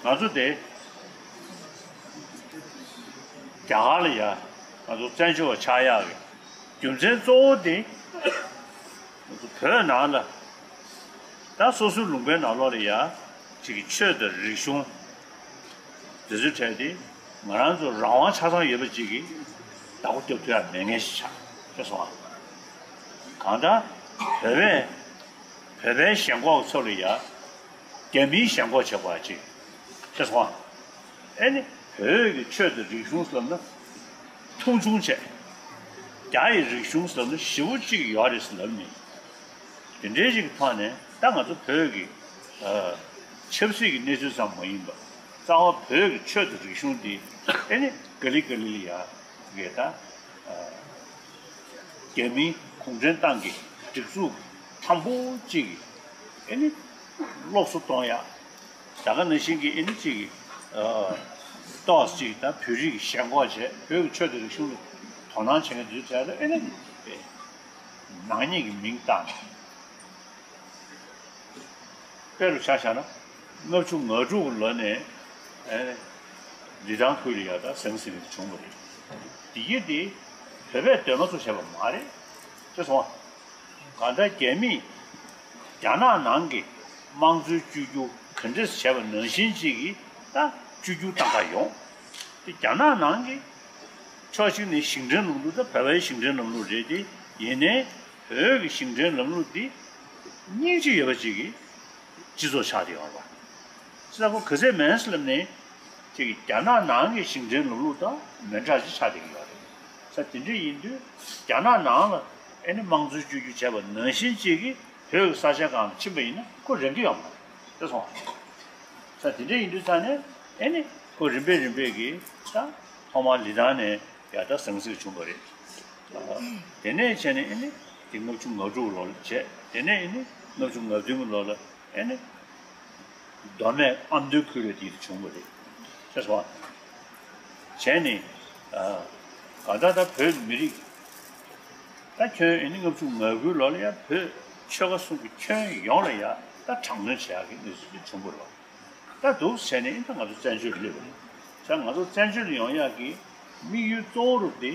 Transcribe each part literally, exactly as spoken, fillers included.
ང་ཚོ་དེ་རྒྱ་གར་ལ་ཡ་ང་ཚོ་བཙན་བྱོལ་བ་ཆགས་ཡག་གི་རྒྱུ་མཚན་གཙོ་བོ་དེ་ང་ཚོ་བོད་ནང་ལ་ད་སོ་སོའི་ལུང་པའི་ནང་ལོགས་ལ་ཡ་ཅིག་གི་ཆོས་དང་རིག་གཞུང་དེ་ཚོའི་གྲས་དེ་ང་རང་ཚོ་རང་དབང་ཆ་ཚང་ཡོད་པ་ཅིག་གི་བདག་པོ་རྒྱབ་ཐུབ་ཡག་མེད་མཁན་ཞིག་ཆགས་ཤེས་སོང་ཨ། གང་ལྟར་བོད་པས་བོད་པའི་ཞེན་ཁོག་ཚོ་ལ་ཡ་རྒྱ་མིའི་ཞེན་ཁོག་བྱེད་པ་ཅིག་ཤེས་སོང་ཨ། ཨེ་ནི་བོད་ཀྱི་ཆོས་དང་རིག་གཞུང་ཟེར་ན་མཐོང་ཆུང་བྱས། རྒྱ་ཡི་རིག་གཞུང་ཟེར་ན་ཞེ་པོ་ཅིག་ཡོད་རེད་ཟེར་ལབ་ནས། དེ་འདྲའི་ཞིག་གི་ཐོག་ནས་ད་ང་ཚོ་བོད་ཀྱི་ཨ་ཆབ་སྲིད་ཀྱི་གནས་ཚུལ་ཙམ་མ་ཡིན་པ་རྩ་བ་བོད་ཀྱི་ཆོས་དང་རིག་གཞུང་འདི་ཨེ་ནི་ག་ལེ་ག་ལེ་ལ་ཡ་གི་ད་ཨ་རྒྱ་མིའི་གུང་ཁྲན་ཏང་གི་སྒྲིག་འཛུགས་དམ་པོ་གཅིག་གི་ཨེ་ནི་སློབ་གསོ་གཏོང་ཡག་ད་ག་ནང་བཞིན་གྱི་ཨེ་ནི་གཅིག་གི་ཨ་ཏོག་ཙམ་གཅིག་ད་བོད་རིགས་ཞེན་ཁོག་བྱས་བོད་ཀྱི་ཆོས་དང་རིག་གཞུང་ལ་དོ་སྣང་བྱེད་མཁན་དེ་ཚོའི་གྲས་ལ་ཨེ་ནི་ནག་ཉེས་ཀྱི་མིང་བཏགས་ནས། དཔེ་རུ་ཆ་བཞག་ན་ལྔ་བཅུ་ང་དྲུག་ལོ་ནས་ཨེ་ནི་ལི་ཐང་ཁུལ་ལ་ཡ་ད་ཟང་ཟིང་བྱུང་བ་རེད། དེ་ཡིན་དེ་བོད་པས་འདོད་མ་ཚོར་བྱས་པ་མ་རེད་ཅེས་སོང་བ། གང་ལྟར་རྒྱ་མིས་རྒྱ་ནག་ནང་གི་དམངས་གཙོའི་བཅོས་བསྒྱུར་ག་འདྲས་བྱས་པ་ནང་བཞིན་གཅིག་གིས་ད་བཅོས་བསྒྱུར་བཏང་ག་ཡོང་། དེ་རྒྱ་ནག་ནང་གི་ཕྱོགས་གཅིག་ནས་ཞིང་བྲན་ལམ་ལུགས་ད་བོད་པའི་ཞིང་བྲན་ལམ་ལུགས་རེད་དེ་ཡིན་ནའི་བོད་ཀྱི་ཞིང་བྲན་ལམ་ལུགས་འདི་སྙིང་རྗེ་ཡོད་པ་ཅིག་གི་སྤྱི་ཚོགས་ཆགས་བསྡད་ཡོད་རེད་པ། ས་ཁོ་ག་ཚད་མེད་ཟེར་ལབ་ནས་ཅིག་རྒྱ་ནག་ནང་གི་ཞིང་བྲན་ལམ་ལུགས་དང་མི་འདྲ་ཅིག་ཆགས་བསྡད་ཀྱི་ཡོད་རེད། ས་དེ་འདྲ་ཡིན་དུས་རྒྱ་ནག་ནང་ལ་ཨེ་ནི་དམངས་གཙོའི་བཅོས་བསྒྱུར་བྱས་པ་ནང་བཞིན་ཅིག་གིས་བོད་ཀྱི་ས་ཆ་སྒང་ལ་ཕྱིན་པ་ཡིན་ན་ཁོ་རན་གྱི་ཡོད་མ་རེད་དེ་སོང་། ས་དེ་འདྲ་ཡིན་དུས་ཙང་ནས་ཨེ་ནི་ཁོ་རིམ་པས་རིམ་པས་ཀྱིས་ད་ཐོག་མར་ལི་ཐང་ནས་ཡར་ད་ཟང་ཟིང་བྱུང་བ་རེད། དེ་ནས་བྱས་ནས་ཨེ་ནི་དེ་ལྔ་བཅུ་ང་དྲུག་ལོ་ལ་བྱས་དེ་ནས་ཨེ་ནི་ལྔ་བཅུ་ང་བདུན་ལོ་ལ་ཨེ་ནི་མདོ་སྨད་ཨ་མདོའི་ཁུལ་ལ་དེ་བྱུང་བ་རེད། ཤེས་སོང་། བྱས་ནས་ཨ་གང་ལྟར་ད་བོད་མི་རིགས་ད་ཁྱོན་ཨེ་ནི་ལྔ་བཅུ་ང་དགུའི་ལོ་ལ་ཡང་བོད་ཆོལ་ཁ་གསུམ་གྱི་ཁྱོན་ཡོངས་ལ་ཡང་ད་དྲག་གནོན་བྱེད་ཡག་གི་གནས་ཚུལ་དེ་བྱུང་བ་རེད། ད་འདུག་བྱས་ནས་ད་ང་ཚོ་བཙན་བྱོལ་སླེབས་པ་རེད། ད་ང་ཚོ་བཙན་བྱོལ་ཡོང་ཡག་གི་དམིགས་ཡུལ་གཙོ་བོ་རུ་དེ་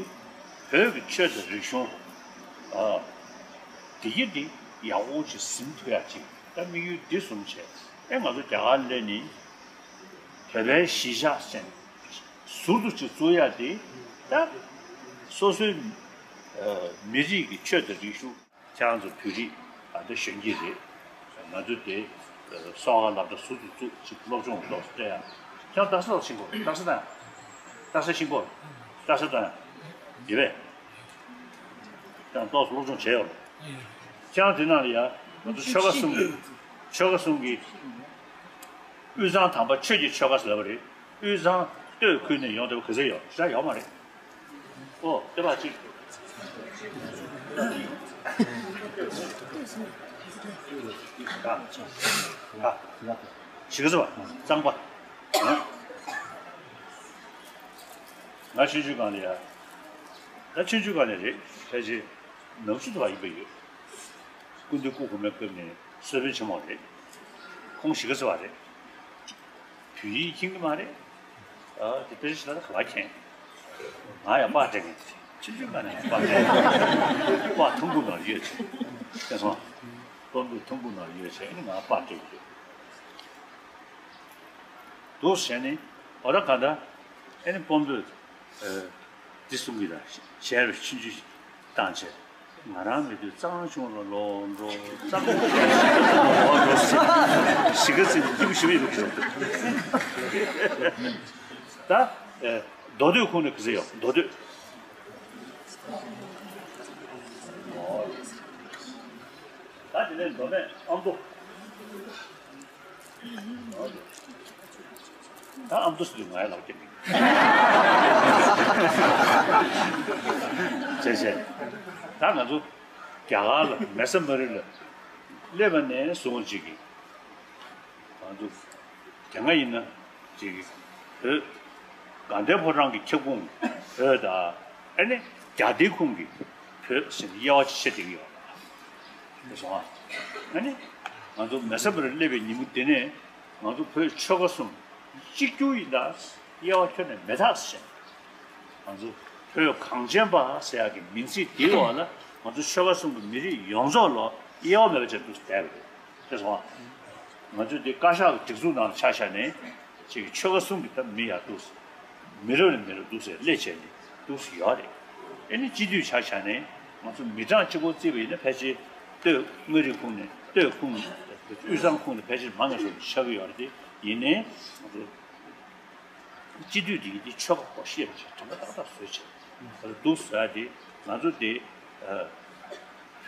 བོད་ཀྱི་ཆོས་དང་རིག་གཞུང་ཨ་དེ་ཡི་དེ་ཡག་པོ་ཅིག་ཟིན་ཐུབ་ཡག་ཅིག་ད་དམིགས་ཡུལ་འདི་བཟུང་བྱས་ཨེ་ང་ཚོ་རྒྱ་གར་སླེབས་ནས་བོད་པའི་གཞིས་ཆགས་ཟེར་ནས་ཟུར་དུ་ཅིག་བཙུགས་ཡག་དེ་ད་སོ་སོའི་ཨ་མི་རིགས་ཀྱི་ཆོས་དང་རིག་གཞུང་། ཁྱེད་རང་ཚོ་བོད་རིགས་ཨ་འདྲ་གཞོན་སྐྱེས་རེད། ང་ཚོས་དེ་གསོ་བ་སློབ་གྲྭ་ཟུར་དུ་བཙུགས་ཅིག་སློབ་སྦྱོང་ཏོག་ཙམ་སྤྲད་ཡ། ཁྱེད་རང་རྡ་ས་ལ་ཕྱིན་གོ་རྡ་ས་དང་། རྡ་ས་ཕྱིན་གོ་རྡ་ས་དང་། དེ་བས། ཁྱེད་རང་ཏོག་ཙམ་སློབ་སྦྱོང་བྱས་ཡོད་རེད། ཁྱེད་རང་དེ་ནང་ལ་ཡ་ང་ཚོ་ཆོལ་ཁ་གསུམ་གྱི་ཆོལ་ཁ་གསུམ་གྱི་དབུས་གཙང་དམ་པ་ཆོས་ཀྱི་ཆོལ་ཁ་ཟེར་བ་རེད། དབུས་གཙང་སྟོད་ཁུལ་ནས་ཡོང་བསྡད་པ་ག་ཚོད་ཡོད་ཤ་ཡོད་མ་རེད། ཨོ་དེ་བ་ཅིག་ཞི་ག་ཟེར་བ་གཙང་པ། ང་ཆུང་ཆུང་སྒང་ལ་ཡ། ད་ཆུང་ཆུང་སྒང་ལ་རེད་ཕལ་ཆེར་ནམ་ཞུ་དུ་བ་ཡིན་པ་ཡོད། སྐུ་མདུན་སྐུ་གོང་མའི་སྐབས་ནས་གསོལ་དཔོན་ཆེན་མོ་རེད། ཁོང་ཞི་ག་ཟེར་བ་རེད། བོད་ཡིག་མཁྱེན་གྱི་མ་རེད། ཨ་དེ་དཔེ་ཆ་ལ་ག་བ་མཁྱེན། ང་ཡང་པར་སྤྲད་མཁན་དེ་རེད། ཆུང་ཆུང་སྒང་ནས་པར་སྤྲད། པར་ཐུམ་བུ་ནང་ཡོད་ཚེ། དེ་སོང་། སྤོམ་བུ་ཐུམ་བུ་ནང་ཡོད་ཚེ་ཨ་ནི་ང་པར་སྤྲད་ཀྱི་ཡོད། འདུག་བྱས་ནས་འོ་ད་ག་ད་ཨ་ནི་སྤོམ་བུས་འདི་གསུང་གི་ད་གཞས་རུ་ཆུང་ཆུང་བཏང་བྱས། ང་རང་མེད་དུས་གཙང་ཆུང་ལ་ལོག་འགྲོ། གཙང་ཆུང་ལ་ལོག་འགྲོ་ཟེར། ཞི་ག་ཟེར་ནས་འདི་མི་ཞི་བའི་ལུགས་ཞོག་ད་ཨེ་མདོ་སྟོད་ཁུངས་ནས་ག་ཚོད་ཡོད་མདོ་སྟོད། ད་དེ་ནས་མདོ་སྨད་ཨ་མདོ། ད་ཨ་མདོ་ཟེར་དུས་ང་ཡང་ལབ་ཀྱི་མིན། བྱས་བྱས། ད་ང་ཚོ་རྒྱ་གར་ལ་མེ་ས་མ་རི་ལ་སླེབས་པ་ནས་བཟུང་ཅིག་གི་ང་ཚོ་དེ་སྔ་ཡིན་ན་ཅིག་གི་བོད་དགའ་ལྡན་ཕོ་བྲང་གི་ཁྱབ་ཁོངས་བོད་དང་ཨ་ནི་རྒྱ་སྡེ་ཁུངས་ཀྱི་བོད་ཟེར་ནས་དབྱེ་བ་ཅིག་ཕྱེ་བསྡད་ཀྱི་ཡོད་རེད་སོང་ཨ། ཨ་ནི་ང་ཚོ་མེ་ས་མ་རི་སླེབས་པའི་ཉིན་མོ་དེ་ནས་ང་ཚོ་བོད་ཆོལ་ཁ་གསུམ་ གཅིག་གྱུར་ཡིན་ད། དབྱེ་བ་ཁྱོན་ནས་མེད་ཐག་ཟེར། ང་ཚོ་བོད་གངས་ཅན་པ་ཟེར་ཡག་གི་མིང་ཚིག་དེའི་འོག་ལ་ང་ཚོ་ཆོལ་ཁ་གསུམ་གྱི་མི་རིགས་ཡོངས་རྫོགས་ལ་དབྱེ་བ་མེད་པ་བྱས་འདུག་བསྡད་པ་རེད། ཤེས་སོང་ཨ། ང་ཚོས་འདི་བཀའ་ཤག་གི་སྒྲིག་འཛུགས་ནང་ལ་ཆ་བཞག་ནས་ཅིག་ཆོལ་ཁ་གསུམ་གྱི་ད་མི་ཡར་འདུག་ཟེར། མི་རབས་ནས་མི་རབས་འདུག་ཟེར་སླེབས་བྱས་ནས་འདུག་ཟེར་ཡོད་རེད། ཨེ་ནི་སྤྱི་འཐུས་ཆ་བཞག་ནས་ང་ཚོ་མི་གྲངས་གཅིག་པོ་བརྩིས་པ་ཡིན་ན་ཕལ་ཆེར་སྟོད་མངའ་རིས་ཁོངས་ནས་སྟོད་ཁོངས་དབུས་གཙང་ཁོངས་ནས་ཕལ་ཆེར་མང་ང་ཤོས་ཆགས་ཀྱི་ཡོད་རེད་དེ། ཡིན་ནའི་ང་ཚོ་སྤྱི་འཐུས་དེ་གི་དེ་ཆོལ་ཁ་སྒོ་ཕྱེ་བ་ཞིག་དམ་པ་ཏག་ཏག་བཟོས་བྱས་འདུག་བཟོ་ཡ་དེ་ང་ཚོ་དེ་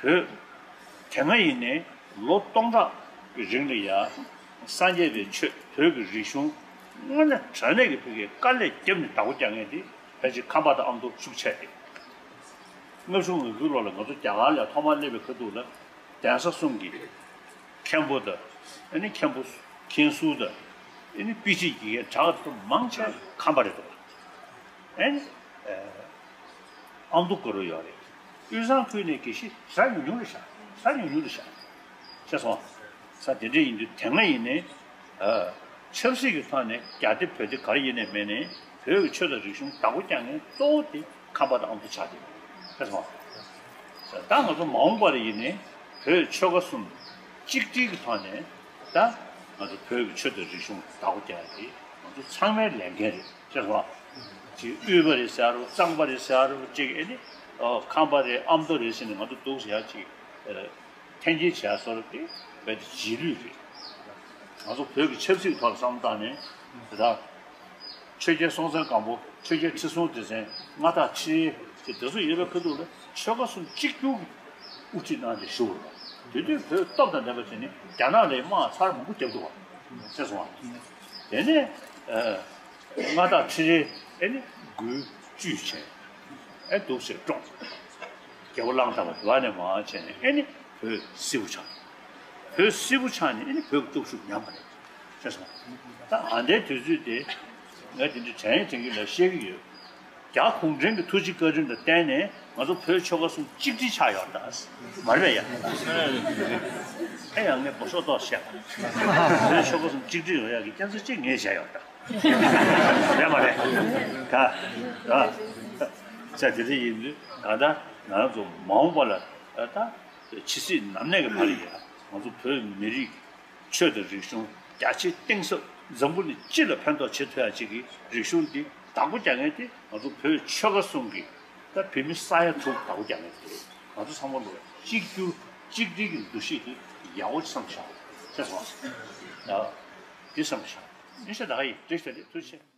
བོད་དེ་སྔ་ཡིན་ནའི་ལོ་སྟོང་ཕྲག་གི་རིང་ལ་ཡ་སངས་རྒྱས་པའི་ཆོས་བོད་ཀྱི་རིག་གཞུང་དངོས་གནས་དྲང་གནས་ཀྱི་ཕ་གིའི་དཀའ་ལས་བརྒྱབ་ནས་བདག་པོ་རྒྱག་མཁན་དེ་ཕལ་ཆེར་ཁམས་པ་དང་ཨ་མདོ་ཤུགས་ཆེ་རེད། ལྔ་བཅུ་ང་དགུའི་ལོ་ལ་ང་ཚོ་རྒྱ་གར་ལ་ཐོག་མར་སླེབས་པའི་ཁ་ཐུག་ལ་གདན་ས་གསུམ་གྱི་མཁན་པོ་དང་། ཨ་ནི་མཁན་པོ་མཁན་ཟུར་དང་། ཨ་ནི་དཔེ་ཁྲིད་ཀྱི་མཁན་གྲགས་ཚོ་མང་ཆེ་ཁམས་པ་རེད་འདུག་ཨ་ནི་ཨ་མདོ་དགའ་རབ་ཡོད་རེད། དབུས་གཙང་ཁུལ་ནས་དགེ་བཤེས་ཟ་ཉུང་ཉུང་རེད་ཤག་ཟ་ཉུང་ཉུང་རེད་ཤག་ཤེས་སོང་། ས་དེ་འདྲ་ཡིན་དུས་དེ་སྔ་ཡིན་ནའི་ཨ་ཆབ་སྲིད་ཀྱི་ཐོག་ནས་རྒྱ་སྡེ་བོད་སྡེ་ག་རེ་ཡིན་ནའི་མེད་ནའི་བོད་ཀྱི་ཆོས་དང་རིག་གཞུང་བདག་པོ་རྒྱག་མཁན་གཙོ་བོ་དེ་ཁམས་པ་དང་ཨ་མདོ་ཆགས་ཏེ། ཤེས་སོང་། ད་ང་ཚོ་མ་འོངས་པ་ལ་ཡིན་ནའི་བོད་ཆོལ་ཁ་གསུམ་གཅིག་སྒྲིལ་གྱི་ཐོག་ནས་ད་ང་ཚོ་བོད་ཀྱི་ཆོས་དང་རིག་གཞུང་བདག་པོ་རྒྱག་ཡ་དེ་ང་ཚོ་ཚང་མའི་ལས་འགན་རེད། ཤེས་སོང་། ཅིག་དབུས་པ་རེད་ཟེར་རོ། གཙང་པ་རེད་ཟེར་རོ། ཅིག་ཨེ་ནི་ཨོ་ཁམས་པ་རེད། ཨ་མདོ་རེད་ཟེར་ནས་ང་ཚོ་འདུག་ཟེར་ཡ་ཅིག་ཨ་འཐེན་འཁྱེར་བྱས་སོ་ར་དེ་རྦད་དེ་རྗེས་ལུས་རེད། ང་ཚོ་བོད་ཀྱི་ཆབ་སྲིད་ཐོག་ལ་བསམ་བློ་བཏང་ནས་དེ་དག་ཆོས་རྒྱལ་སྲོང་བཙན་སྒམ་པོ། ཆོས་རྒྱལ་ཁྲི་སྲོང་ལྡེ་བཙན། མངའ་བདག་ཁྲི་རལ་ཅེས་དེ་ཚོ་ཡོད་པའི་ཁ་ཐུག་ལ་ཆོལ་ཁ་གསུམ་གཅིག་གྱུར་གྱི་དབུ་ཁྲིད་གནང་སྟེ་བཞུགས་རེད། དེ་དུས་བོད་སྟོབས་དང་ལྡན་པ་བྱས་ནས་རྒྱ་ནག་ལ་དམག་ཚར་མང་པོ་བརྒྱབ་འདུག་བ། ཤེས་སོང་བ། དེ་ནས་ཨ་མངའ་བདག་ཁྲི་རལ་ཨེ་ནི་མགུལ་གཅུས་བྱས་ཨེ་འདུག་སེ་བཀྲོངས། རྒྱལ་པོ་གླང་དར་མ་དེ་བ་ནས་མར་བྱས་ནས་ཨེ་ནི་བོད་སིལ་བུ་ཆགས། བོད་སིལ་བུ་ཆགས་ནས་ཨེ་ནི་བོད་ཀྱི་སྟོབས་ཤུགས་ཉམས་པ་རེད། ཤེས་སོང་། ད་ཨ་འདའི་དུས་ཚོད་དེ་ང་དེ་འདྲ་དྲན་ཡིན་དྲན་གྱི་ལ་བཤད་ཀྱི་ཡོད། རྒྱ་གུང་ཁྲན་གྱི་ཐུགས་རྗེ་བཀའ་དྲིན་དང་བརྟེན་ནས་ང་ཚོ་བོད་ཆོལ་ཁ་གསུམ་གཅིག་སྒྲིལ་ཆགས་ཡོད་ད། མ་རེད་པས་ཡ། ཨེ་ཡང་ངས་མགོ་ཤོག་ཏོག་བཤད། བོད་ཆོལ་ཁ་གསུམ་གཅིག་སྒྲིལ་ཡོང་ཡག་གི་རྐྱེན་རྩ་གཅིག་ངས་བྱས་ཡོད་ད། རེད་མ་རེད། ད་ད་ས་དེ་འདྲ་ཡིན་དུས་ད་ལྟ་ང་ཚོ་མ་འོངས་པ་ལ་ད་ཕྱི་སྲིད་ནམ་གནས་ཀྱི་བར་ལ་ཡ་ང་ཚོ་བོད་མི་རིགས་ཆོས་དང་རིག་གཞུང་རྒྱ་ཆེ་གཏིང་ཟབ་འཛམ་བུ་གླིང་སྤྱི་ལ་ཕན་ཐོགས་བྱེད་ཐུབ་ཡ་ཅིག་གི་རིག་གཞུང་འདི་བདག་པོ་རྒྱག་མཁན་དེ་ང་ཚོ་བོད་ཆོལ་ཁ་གསུམ་གྱི་ད་བོད་མི་ས་ཡ་དྲུག་བདག་པོ་རྒྱག་མཁན་དེ་ང་ཚོ་ཚང་མ་ལོ་གཅིག་གྱུར་གཅིག་སྒྲིལ་གྱི་འདུ་ཤེས་དེ་ཡག་པོ་བསམ་བཞག་ཤེས་སོང་ཨ། འདི་བསམ་བཞག་ཨིན་ཤ་ད་ག་ཡིན་བཀྲ་ཤིས་བདེ་ལེགས། ཐུགས་རྗེ་ཆེ།